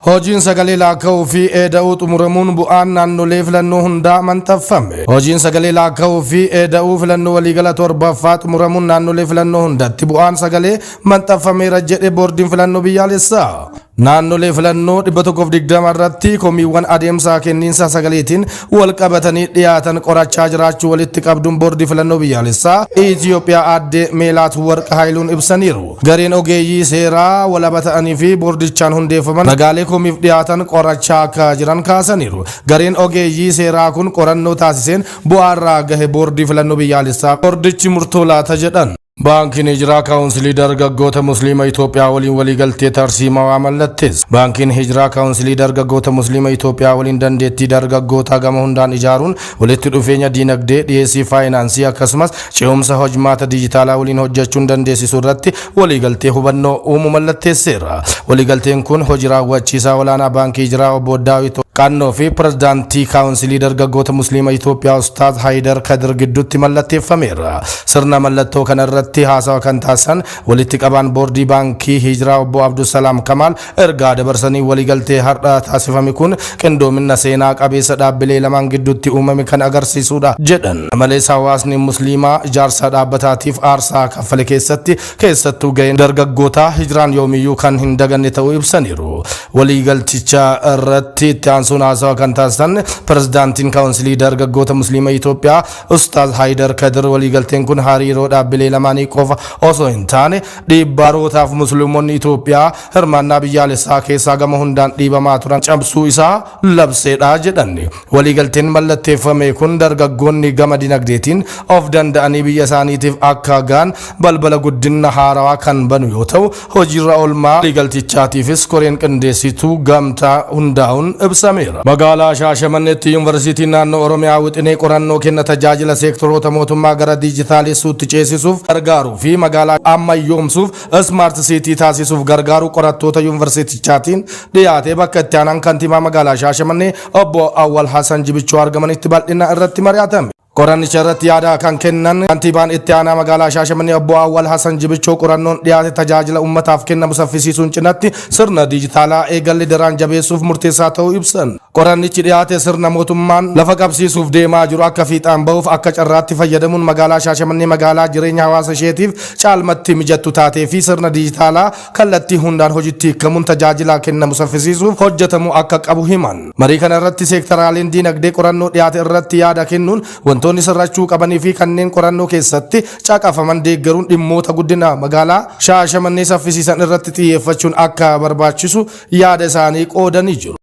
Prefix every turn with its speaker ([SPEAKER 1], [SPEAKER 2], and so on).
[SPEAKER 1] Hojiin sagalee laakka'uu fi eeda'uu xumuramuun bu'aan naannolee filannoo hundaa maxxanfame. Hojiin sagalee laakka'uu fi eeda'uu filannoo waliigala torbaffaa xumuramuun naannolee filannoo hundatti bu'aan sagalee maxxanfameera jedhe boordiin filannoo biyyaalessaa. Naannolee filannoo 120 irratti komiiwwan adeemsa kenniinsa sagaleetiin wal qabatanii dhiyaatan qorachaa jiraachuu walitti qabduun boordii filannoo biyyaalessaa Itiyoophiyaa aadde Meelaat Warq Haayiluun ibsaniiru. Gareen ogeeyyii seeraa walaba ta'anii fi boordichaan hundeeffaman ragaalee komiif dhiyaatan qorachaa akka jiran kaasaniiru. Gareen ogeeyyii seeraa kun qorannoo taasiseen bu'aarraa gahe boordii filannoo biyyaalessaa boordichi murtoo laata jedhan. Baankiin Hijiraa Kaawunsilii Dargaggoota Musliima Itoophiyaa waliin waliigaltee tarsiimawaa mallatteesse. Baankiin Hijiraa Kaawunsilii Dargaggoota Musliima Itoophiyaa waliin dandeettii dargaggootaa gama hundaan ijaaruun walitti dhufeenya diinagdee, dhiyeessii faayinaansii akkasumas ce'umsa hojmaata dijitaalaa waliin hojjechuun dandeessisuu irratti waliigaltee hubannoo uumuu mallatteesseera. Waliigalteen kun hojii raawwachiisaa olaanaa Baankii Hijiraa obbo Daawit Qannoo fi pirezidaantii Kaawunsilii Dargaggoota Musliima Itoophiyaa Ustaaz Haayidar Kadir gidduutti mallatteeffameera. Sirna mallattoo kana irratti haasawa kan taasisan walitti qabaan boordii Baankii Hijiraa obbo Abdusalaam Kamaal ergaa dabarsanii, waliigaltee har'a taasifame kun qindoomina seenaa qabeessa dhaabbilee lamaan gidduutti uumame kan agarsiisudha jedhan. Malees hawaasni musliimaa ijaarsa dhaabbataatiif aarsaa kaffale keessatti keessattuu gaheen dargaggootaa hijiraan yoomiyyuu kan hin daganne ta'uu ibsaniiru. Waliigalticha irratti itti aansuun haasawa kan taasisan pirezidaantiin Kaawunsilii Dargaggoota Musliima Itoophiyaa Ustaaz Haayidar Kadir, waliigalteen kun hariiroo dhaabbilee lamaanii qofa osoo hin taane dhiibbarootaaf musliimonni Itoophiyaa hirmaannaa biyyaalessaa keessaa gama hundaan dhiibamaa turan cabsuu isaa labseedha jedhan. Waliigalteen mallatteeffame kun dargaggoonni gama dinagdeetiin of danda'anii biyya isaaniitiif akka gahan balbala guddina haarawaa kan banu yoo ta'u, hojiirra oolmaa waliigaltichaatiifis koreen qindeessituu gamtaa hundaa'uun ibsameera. Magaalaa Shaashamanneetti Yuunivarsiitiin Naannoo Oromiyaa wixinee qorannoo kenna tajaajila seektoroota mootummaa gara dijitaalessuutti ceesisuuf gargaaruu fi magaalaa ammayyoomsuuf smart city taasisuuf gargaaru qorattoota yuunivarsiitichaatiin dhiyaatee bakka itti aanaan kantiibaa magaalaa Shaashamannee obbo Awwal Hasan Jibichuu argamanitti bal'ina irratti mari'atame. Qorannicha irratti yaada kan kennan kantiibaan itti aanaa magaalaa Shaashamannee obbo Awwal Hasan Jibichoo, qorannoon dhiyaate tajaajila uummataaf kennamu saffisiisuun cinatti sirna dijitaalaa eegalle daraan jabeessuuf murteessaa ta'uu ibsan. Qorannichi dhiyaate sirna mootummaan lafa qabsiisuuf deemaa jiru akka fiixaan bahuuf akka carraatti fayyadamuun magaalaa Shaashamannee magaalaa jireenya hawaasa isheetiif caalmatti mijattu taatee fi sirna dijitaalaa kallattii hundaan hojiitti hiikamuun tajaajila kennamu saffisiisuuf hojjetamuu akka qabu himan. Marii kana irratti seektaraaleen diinagdee qorannoo dhiyaate irratti yaada kennuun wantoonni sirrachuu qabanii fi kanneen qorannoo keessatti caqafaman deeggaruun dhimmoota guddina magaalaa Shaashamannee saffisiisan irratti xiyyeeffachuun akka barbaachisu yaada isaanii qoodanii jiru.